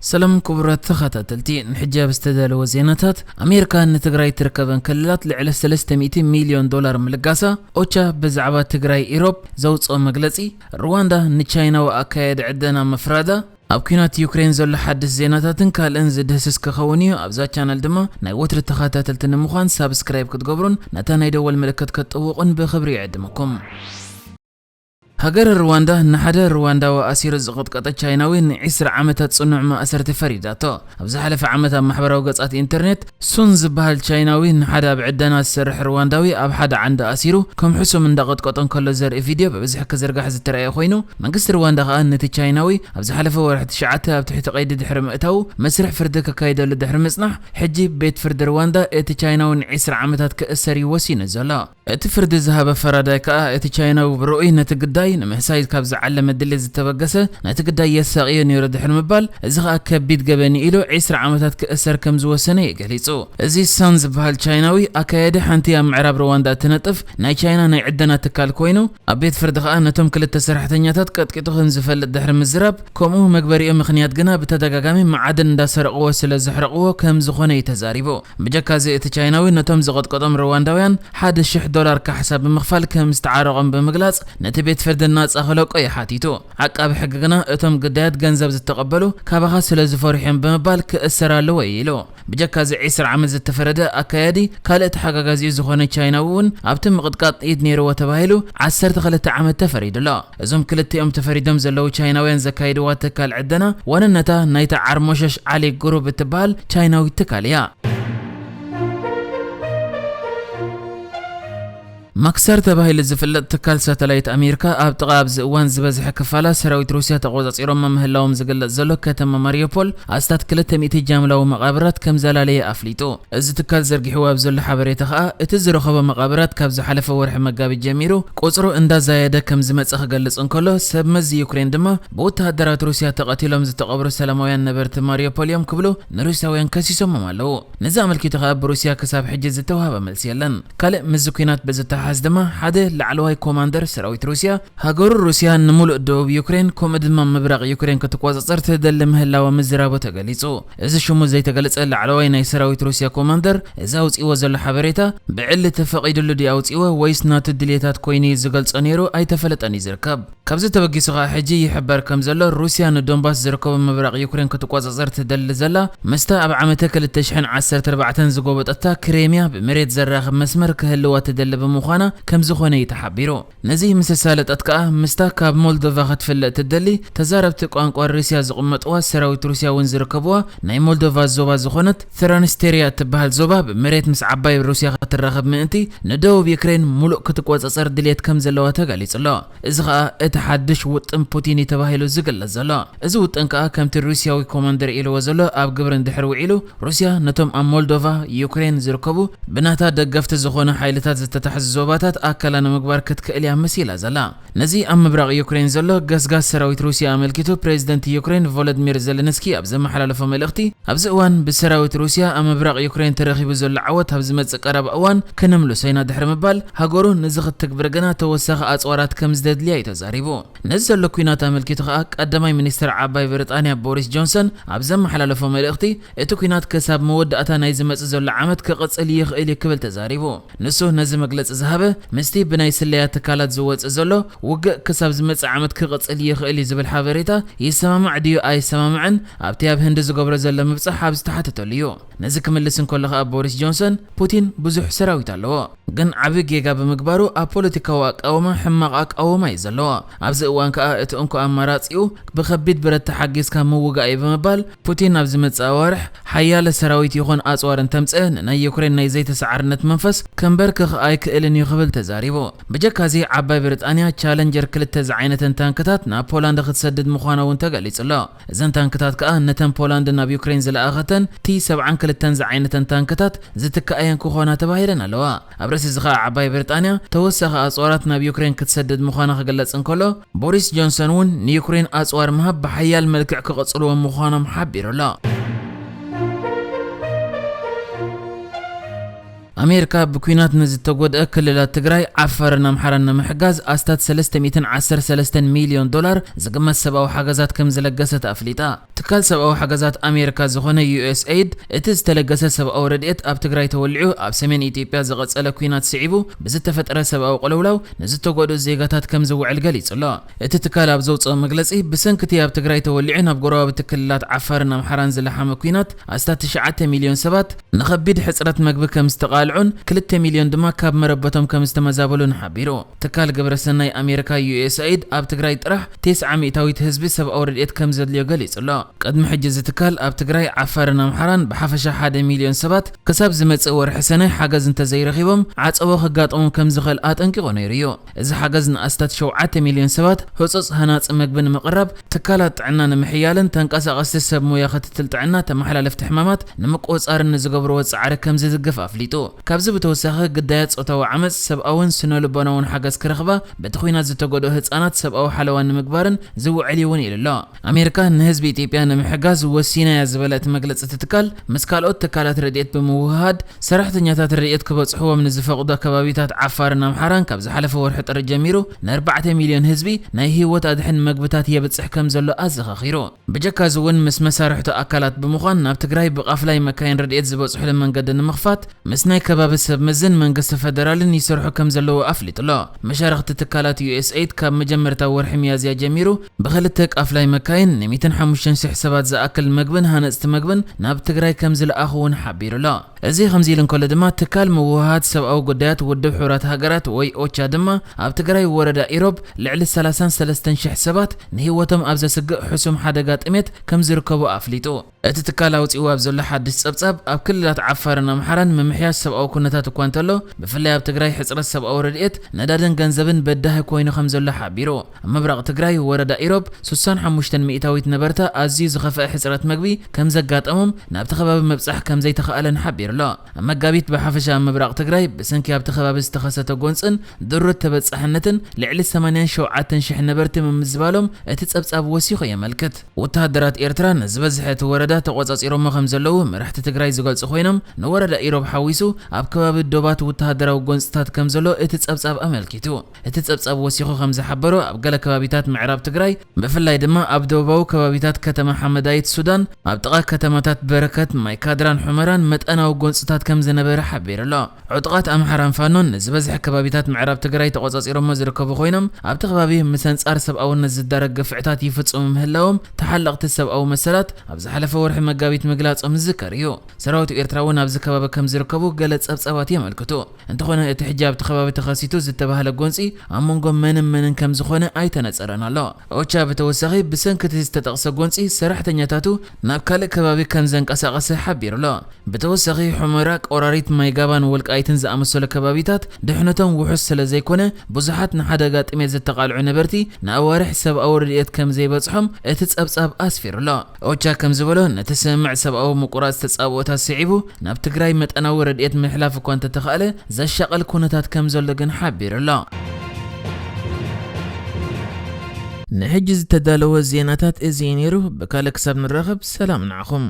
ሰላም ክቡራት ተኸታተልቲ፣ ንሕጂ ኣብ ዝተዳለወ ዜናታት፣ ኣሜሪካ ንትግራይ ትርከበን ክልላት ልዕሊ ሰለስተ ሚእቲ ሚልዮን ዶላር ምልጋሳ፣ ኦቻ ብዛዕባ ትግራይ ኢሮብ ዘውፅኦ መግለፂ፣ ሩዋንዳ ንቻይናዊ ኣካያዲ ዕደና ምፍራዳ፣ ኣብ ኲናት ዩክሬን ዘሎ ሓድሽ ዜናታትን ካልእን ዝድህስስ ክኸውን እዩ። ኣብዛ ቻነል ድማ ናይ ወትሪ ተኸታተልቲ ንምዃን ሳብስክራይብ ክትገብሩን ነታ ናይ ደወል ምልክት ክትጥውቑን ብኽብሪ ይዕድመኩም። ሃገረ ሩዋንዳ ንሓደ ሩዋንዳዊ ኣሲሩ ዝቐጥቀጠ ቻይናዊ ንዒስራ ዓመታት ጽኑዕ ማእሰርቲ ፈሪዳቶ። ኣብ ዝሓለፈ ዓመት ኣብ ማሕበራዊ ገጻት ኢንተርኔት ሱን ዝበሃል ቻይናዊ ንሓደ ኣብ ዕደና ዝሰርሕ ሩዋንዳዊ ኣብ ሓደ ዓንዲ ኣሲሩ ከም ሕሱም እንዳቐጥቀጦ እንከሎ ዘርኢ ቪድዮ ብብዝሒ ክዝርጋሕ ዝተረኣየ ኮይኑ፣ መንግስቲ ሩዋንዳ ከኣ ነቲ ቻይናዊ ኣብ ዝሓለፈ ወርሒ ትሽዓተ ኣብ ትሕቲ ቀይዲ ድሕሪ ምእታዉ መስርሕ ፍርዲ ከካይደሉ ድሕሪ ምጽናሕ፣ ሕጂ ቤት ፍርዲ ሩዋንዳ እቲ ቻይናዊ ንዒስራ ዓመታት ክእሰር እዩ ወሲኑ ዘሎ። እቲ ፍርዲ ዝሃበ ፈራዳይ ከኣ፣ እቲ ቻይናዊ ብርኡይ ነቲ ግዳይ ንምህሳይ ካብ ዝዓለመ ድሌት ዝተበገሰ፣ ነቲ ግዳይ የሳቕዮ ነይሩ ድሕሪ ምባል፣ እዚ ከኣ ከቢድ ገበን ኢሉ ዒስራ ዓመታት ክእሰር ከም ዝወሰነ እዩ ገሊጹ። እዚ ሳን ዝበሃል ቻይናዊ ኣካያዲ ሓንቲ ኣብ ምዕራብ ሩዋንዳ እትነጥፍ ናይ ቻይና ናይ ዕደና ትካል ኮይኑ፣ ኣብ ቤት ፍርዲ ከኣ ነቶም ክልተ ሰራሕተኛታት ቀጥቂጡ ከም ዝፈልጥ ድሕሪ ምዝራብ፣ ከምኡ መግበሪኡ ምኽንያት ግና ብተደጋጋሚ መዓድን እንዳሰረቕዎ ስለ ዘሕረቕዎ ከም ዝኾነ እዩ ተዛሪቡ። ብጀካ እዚ፣ እቲ ቻይናዊ ነቶም ዝቐጥቀጦም ሩዋንዳውያን ሓደ ሽሕ ዶላር ካሕሳ ብምኽፋል ከም ዝተዓረቖም ብምግላጽ፣ ነቲ ቤት ፍርዲ ናጻ ክለቆ እዩ ሓቲቱ። ዓቃቢ ሕጊ ግና፣ እቶም ግዳያት ገንዘብ ዝተቐበሉ ካባኻ ስለ ዝፈርሑ እዮም ብምባል ክእሰር ኣለዎ እዩ ኢሉ። ብጀካ እዚ ዒስራ ዓመት ዝተፈረደ ኣካያዲ፣ ካልእ ተሓጋጋዚኡ ዝኾነ ቻይናዊ እውን ኣብቲ ምቕጥቃጥ ኢድ ነይርዎ ተባሂሉ ዓሰርተ ክልተ ዓመት ተፈሪዱ ኣሎ። እዞም ክልቲኦም ተፈሪዶም ዘለዉ ቻይናውያን ዘካይድዋ ትካል ዕደና፣ ዋንነታ ናይታ ዓርሞሸሽ ዓሊ ግሩብ እትበሃል ቻይናዊት ትካል እያ። ማክሳር ተባሂሉ ዝፍለጥ ትካል ሳተላይት ኣሜሪካ፣ ኣብ ጥቓ ኣብዚ እዋን ዝበዝሐ ክፋላ ሰራዊት ሩስያ ተቖጻጺሮማ ምህላዎም ዝግለጽ ዘሎ ከተማ ማሪዮፖል፣ ኣስታት ክልተ ሚእቲ ጃምላዊ መቓብራት ከም ዘላለየ ኣፍሊጡ። እዚ ትካል ዘርጊሕዎ ኣብ ዘሎ ሓበሬታ ከኣ፣ እቲ ዝረኸቦ መቓብራት ካብ ዝሓለፈ ወርሒ መጋቢት ጀሚሩ ቁጽሩ እንዳዛየደ ከም ዝመጸ ክገልጽ እንከሎ፣ ሰብ መዚ ዩክሬን ድማ ብወተሃደራት ሩስያ ተቐቲሎም ዝተቐብሩ ሰላማውያን ነበርቲ ማሪዮፖል እዮም ክብሉ ንሩስያውያን ከሲሶሞም ኣለዉ። ነዚ ኣመልኪቱ ከኣ ብሩስያ ክሳብ ሕጂ ዝተዋህበ መልሲ የለን። ካልእ ምስዚ ኲናት ብዝተሓሓዝ ድማ ሓደ ላዕለዋይ ኮማንደር ሰራዊት ሩስያ፣ ሃገሩ ሩስያ ንምሉእ ደቡብ ዩክሬን ከምኡ ድማ ምብራቕ ዩክሬን ክትቆጻጸር ትደሊ ምህላዋ ምዝራቡ ተገሊጹ። እዚ ሽሙ ዘይተገለጸ ላዕለዋይ ናይ ሰራዊት ሩስያ ኮማንደር፣ እዚ ኣውጺእዎ ዘሎ ሓበሬታ ብዕሊ ተፈቒዱሉ ድዩ ኣውጺእዎ ወይስ ናቱ ድልየታት ኮይኑ እዩ ዝገልጾ ነይሩ ኣይተፈለጠን እዩ ዝርከብ። ካብዚ ተበጊሱ ከኣ ሕጂ ይሕበር ከም ዘሎ፣ ሩስያ ንዶንባስ ዝርከቡ ምብራቕ ዩክሬን ክትቆጻጸር ትደሊ ዘላ፣ ምስታ ኣብ ዓመተ ክልተ ሽሕን ዓሰርተ ኣርባዕተን ዝጎበጠታ ክሬምያ ብመሬት ዘራኽብ መስመር ክህልዋ ትደሊ ብምዃና ከም ዝኾነ እዩ ተሓቢሩ። ነዚ ምስ ኣሳለጠት ከኣ፣ ምስታ ካብ ሞልዶቫ ክትፍለ እትደሊ፣ ተዛረብቲ ቋንቋ ሩስያ ዝቕመጥዋ ሰራዊት ሩስያ እውን ዝርከብዋ ናይ ሞልዶቫ ዞባ ዝኾነት ትራንስቴርያ እትበሃል ዞባ ብመሬት ምስ ዓባይ ሩስያ ክትራኸብ ምእንቲ ንደቡብ ዩክሬን ሙሉእ ክትቆጻጸር ድልየት ከም ዘለዋ ተገሊጹ ኣሎ። እዚ ኸኣ እቲ ሓድሽ ውጥን ፑቲን እዩ ተባሂሉ ዝግለጽ ዘሎ። እዚ ውጥን ከኣ ከምቲ ሩስያዊ ኮማንደር ኢልዎ ዘሎ ኣብ ግብሪ እንድሕር ውዒሉ፣ ሩስያ ነቶም ኣብ ሞልዶቫ፣ ዩክሬን ዝርከቡ ብናታ ደገፍቲ ዝኾኑ ሓይልታት ዝተታሕዙ ዞባታት ኣካላ ንምግባር ክትክእል እያ መሲላ ዘላ። ነዚ ኣብ ምብራቕ ዩክሬን ዘሎ ገስጋስ ሰራዊት ሩስያ ኣመልኪቱ ፕሬዚደንት ዩክሬን ቮሎድሚር ዜለንስኪ ኣብ ዘመሓላለፎ መልእኽቲ፣ ኣብዚ እዋን ብሰራዊት ሩስያ ኣብ ምብራቕ ዩክሬን ተረኺቡ ዘሎ ዓወት ኣብ ዝመጽእ ቀረባ እዋን ክነምልሶ ኢና ድሕሪ ምባል፣ ሃገሩ ነዚ ክትትግብር ግና ተወሳኺ ኣጽዋራት ከም ዝደድልያ እዩ ተዛሪቡ። ነዚ ዘሎ ኲናት ኣመልኪቱ ከኣ ቀዳማይ ሚኒስትር ዓባይ ብሪጣንያ ቦሪስ ጆንሰን ኣብ ዘመሓላለፎ መልእኽቲ፣ እቲ ኲናት ክሳብ መወዳእታ ናይ ዝመጽእ ዘሎ ዓመት ክቕጽል ይኽእል እዩ ክብል ተዛሪቡ። ንሱ ነዚ መግለጺ ዝሃበ ምስቲ ብናይ ስለያ ትካላት ዝወጽእ ዘሎ ውግእ ክሳብ ዝመጽእ ዓመት ክቕጽል ይኽእል እዩ ዝብል ሓበሬታ ይሰማማዕ ድዩ ኣይሰማማዕን፣ ኣብቲ ኣብ ህንዲ ዝገብሮ ዘሎ ምብጻሕ ኣብ ዝተሓተተሉ እዩ። ነዚ ክምልስ እንከሎ ከኣ ቦሪስ ጆንሰን፣ ፑቲን ብዙሕ ሰራዊት ኣለዎ፣ ግን ዓቢ ጌጋ ብምግባሩ ኣብ ፖለቲካዊ ኣቃውማ ሕማቕ ኣቃውማ እዩ ዘለዎ። ኣብዚ እዋን ከኣ እቲ እንኮ ኣማራጺኡ ብኸቢድ ብረት ተሓጊዝካ ምውጋእ እዩ ብምባል፣ ፑቲን ኣብ ዝመጽእ ኣዋርሕ ሓያለ ሰራዊት ይኹን ኣጽዋር እንተምጽአ፣ ንናይ ዩክሬን ናይ ዘይተሰዓርነት መንፈስ ከንበርክኽ ኣይክእልን እዩ ክብል ተዛሪቡ። ብጀካዚ ዓባይ ብሪጣንያ ቻለንጀር ክልተ ዝዓይነተን ታንክታት ናብ ፖላንድ ክትሰድድ ምዃና እውን ተገሊጹ ኣሎ። እዘን ታንክታት ከኣ ነተን ፖላንድ ናብ ዩክሬን ዝለኣኸተን ቲ ሰብዓን ክልተን ዝዓይነተን ታንክታት ዝትክኣየን ክኾና ተባሂለን ኣለዋ። ኣብ ርእሲ እዚ ከኣ ዓባይ ብሪጣንያ ተወሳኺ ኣጽዋራት ናብ ዩክሬን ክትሰድድ ምዃና ክግለጽ እንከሎ፣ ቦሪስ ጆንሰን እውን ንዩክሬን ኣጽዋር ምሃብ ብሓያል መልክዕ ክቕጽልዎ ምዃኖም ሓቢሩ ኣሎ። ኣሜሪካ ብኲናት ንዝተጎድአ ክልላት ትግራይ፣ ዓፋርን ኣምሓራን ንምሕጋዝ ኣስታት ሰለስተ ሚእትን ዓሰርተ ሰለስተን ሚልዮን ዶላር ዝግመት ሰብኣዊ ሓገዛት ከም ዝለገሰት ኣፍሊጣ። ትካል ሰብኣዊ ሓገዛት ኣሜሪካ ዝኾነ ዩ ኤስ ኤይድ፣ እቲ ዝተለገሰ ሰብኣዊ ረድኤት ኣብ ትግራይ ተወሊዑ ኣብ ሰሜን ኢትዮጵያ ዝቐጸለ ኲናት ስዒቡ ብዝተፈጠረ ሰብኣዊ ቅልውላው ንዝተጎድኡ ዜጋታት ከም ዝውዕል ገሊጹ ኣሎ። እቲ ትካል ኣብ ዘውጽኦ መግለጺ፣ ብሰንኪ እቲ ኣብ ትግራይ ተወሊዑ ናብ ጎረባብቲ ክልላት ዓፋርን ኣምሓራን ዝለሓመ ኲናት ኣስታት ትሽዓተ ሚልዮን ሰባት ንኸቢድ ሕጽረት መግቢ ከም ዝተቓልዑን ክልተ ሚልዮን ድማ ካብ መረበቶም ከም ዝተመዛበሉን ሓቢሩ። ትካል ግብረሰናይ ኣሜሪካ ዩ ኤስ ኤይድ ኣብ ትግራይ ጥራሕ ተስዓ ሚእታዊት ህዝቢ ሰብኣዊ ረድኤት ከም ዘድልዮ ገሊጹ ኣሎ። ቅድሚ ሕጂ እዚ ትካል ኣብ ትግራይ፣ ዓፋርን ኣምሓራን ብሓፈሻ ሓደ ሚልዮን ሰባት ክሳብ ዝመጽእ ወርሒ ሰነ ሓገዝ እንተዘይረኺቦም ዓጸቦ ከጋጥሞም ከም ዝኽእል ኣጠንቂቑ ነይሩ እዩ። እዚ ሓገዝ ንኣስታት ሸውዓተ ሚልዮን ሰባት ህጹጽ ሃናጺ መግቢ ንምቕራብ፣ ትካላት ጥዕና ንምሕያልን ተንቀሳቐስቲ ሰብ ሞያ ክትትል ጥዕና ተመሓላለፍቲ ሕማማት ንምቁጽጻርን ንዝገብርዎ ጻዕሪ ከም ዝድግፍ ኣፍሊጡ። ካብዚ ብተወሳኺ፣ ግዳያት ጾታዊ ዓመጽ ሰብኣውን ስነ ልቦናውን ሓገዝ ክረኽባ፣ በቲ ኲናት ዝተጎድኡ ህጻናት ሰብኣዊ ሓለዋ ንምግባርን ዝውዕል እዩ እውን ኢሉ ኣሎ። ኣሜሪካ ንህዝቢ ኢትዮጵያ ንምሕጋዝ ወሲና እያ ዝበለ እቲ መግለጺ እቲ ትካል፣ ምስ ካልኦት ትካላት ረድኤት ብምውህሃድ ሰራሕተኛታት ረድኤት ክበጽሕዎም ንዝፈቕዱ ከባቢታት ዓፋርን ኣምሓራን ካብ ዝሓለፈ ወርሒ ጥሪ ጀሚሩ ንኣርባዕተ ሚልዮን ህዝቢ ናይ ህይወት ኣድሕን መግብታት የብጽሕ ከም ዘሎ ኣዘኻኺሩ። ብጀካ እዚ እውን ምስ መሳርሕቱ ኣካላት ብምዃን ናብ ትግራይ ብቃፍላይ መካይን ረድኤት ዝበጽሕሉ መንገዲ ንምኽፋት፣ ምስ ናይ ከባቢ ሰብ መዝን መንግስቲ ፈደራልን ይሰርሑ ከም ዘለዉ ኣፍሊጡ ኣሎ። መሻርኽቲ ትካላት ዩ ኤስ ኤይድ ካብ መጀመርታ ወርሒ ሚያዝያ ጀሚሩ ብኽልተ ቃፍላይ መካይን ንሚእትን ሓሙሽተን ሽሕ ሰባት ዝኣክል መግብን ሃነፅቲ መግብን ናብ ትግራይ ከም ዝለኣኹ እውን ሓቢሩ ኣሎ። እዚ ከምዚ ኢሉ እንከሎ ድማ፣ ትካል ምውህሃድ ሰብኣዊ ጉዳያት ውድብ ሕቡራት ሃገራት ወይ ኦቻ ድማ ኣብ ትግራይ ወረዳ ኢሮብ ልዕሊ ሰላሳን ሰለስተን ሽሕ ሰባት ንህይወቶም ኣብ ዘስግእ ሕሱም ሓደጋ ጥሜት ከም ዝርከቡ ኣፍሊጡ። እቲ ትካል ኣውፂኡ ኣብ ዘሎ ሓድሽ ጸብጻብ፣ ኣብ ክልላት ዓፋርን ኣምሓራን ምምሕያሽ ሰብኣዊ ኩነታት እኳ እንተሎ፣ ብፍላይ ኣብ ትግራይ ሕጽረት ሰብኣዊ ረድኤት፣ ነዳድን ገንዘብን በዳሂ ኮይኑ ከም ዘሎ ሓቢሩ። ኣብ ምብራቕ ትግራይ ወረዳ ኢሮብ፣ ስሳን ሓሙሽተን ሚእታዊት ነበርታ ኣዝዩ ዝኸፍአ ሕጽረት መግቢ ከም ዘጋጠሞም፣ ናብቲ ከባቢ ምብጻሕ ከም ዘይተኻእለን ሓቢሩ ኣሎ። ኣብ መጋቢት ብሓፈሻ ኣብ ምብራቕ ትግራይ ብሰንኪ ኣብቲ ከባቢ ዝተኸሰተ ጎንጽን ድሩት ተበጻሕነትን ልዕሊ ሰማንያን ሸውዓተን ሽሕ ነበርቲ ምምዝባሎም እቲ ጸብጻብ ወሲኹ የመልክት። ወተሃደራት ኤርትራ ንዝበዝሐ እቲ ወረዳ ተቖጻጺሮሞ ከም ዘለዉ መራሕቲ ትግራይ ዝገልጹ ኮይኖም፣ ንወረዳ ኢሮብ ሓዊሱ ኣብ ከባቢ ዶባት ወተሃደራዊ ጎንጽታት ከም ዘሎ እቲ ጸብጻብ ኣመልኪቱ። እቲ ጸብጻብ ወሲኹ ከም ዝሓበሮ፣ ኣብ ገለ ከባቢታት ምዕራብ ትግራይ፣ ብፍላይ ድማ ኣብ ደቡባዊ ከባቢታት ከተማ ሓመዳይት ሱዳን፣ ኣብ ጥቓ ከተማታት በረከት፣ ማይካድራን ሑመራን መጠናዊ ጎንጽታት ከም ዝነበረ ሓቢሩ ኣሎ። ዕጡቓት ኣምሓራን ፋኖን ንዝበዝሐ ከባቢታት ምዕራብ ትግራይ ተቖጻጺሮሞ ዝርከቡ ኮይኖም፣ ኣብቲ ከባቢ ምስ ኣንጻር ሰብኣውነት ዝዳረግ ግፍዕታት ይፍጽሙ ምህላዎም ተሓለቕቲ ሰብኣዊ መሰላት ኣብ ዝሓለፈ ወርሒ መጋቢት ምግላጾም ዝዝከር እዩ። ሰራዊት ኤርትራ እውን ኣብዚ ከባቢ ከም ዝርከቡ ገለ ጸብጻባት የመልክቱ። እንተኾነ፣ እቲ ሕጂ ኣብቲ ከባቢ ተኸሲቱ ዝተባህለ ጎንጺ ኣብ መንጎ መንን መንን ከም ዝኾነ ኣይተነጸረን ኣሎ። ኦቻ ብተወሳኺ፣ ብሰንኪ እቲ ዝተጠቕሰ ጎንጺ ሰራሕተኛታቱ ናብ ካልእ ከባቢ ከም ዘንቀሳቐሰ ሓቢሩ ኣሎ። ብተወሳኺ፣ ሑመራ፣ ቆራሪት፣ ማይጋባን ወልቃይትን ዝኣመሰሉ ከባቢታት ድሕነቶም ውሑስ ስለ ዘይኮነ፣ ብዙሓት ንሓደጋ ጥሜት ዝተቓልዑ ነበርቲ ንኣዋርሕ ሰብኣዊ ረድኤት ከም ዘይበጽሖም እቲ ጸብጻብ ኣስፊሩ ኣሎ። ኦቻ ከም ዝበሎ፣ ነቲ ስምምዕ ሰብኣዊ ምቁራጽ ተጻብኦታት ስዒቡ፣ ናብ ትግራይ መጠናዊ ረድኤት ምሕላፍ እኳ እንተተኻእለ፣ ዘሻቕል ኩነታት ከም ዘሎ ግን ሓቢሩ ኣሎ። ንሕጂ ዝተዳለወ ዜናታት እዚ እዩ ነይሩ። ብካልእ ክሳብ ንራኸብ፣ ሰላም ንዓኹም።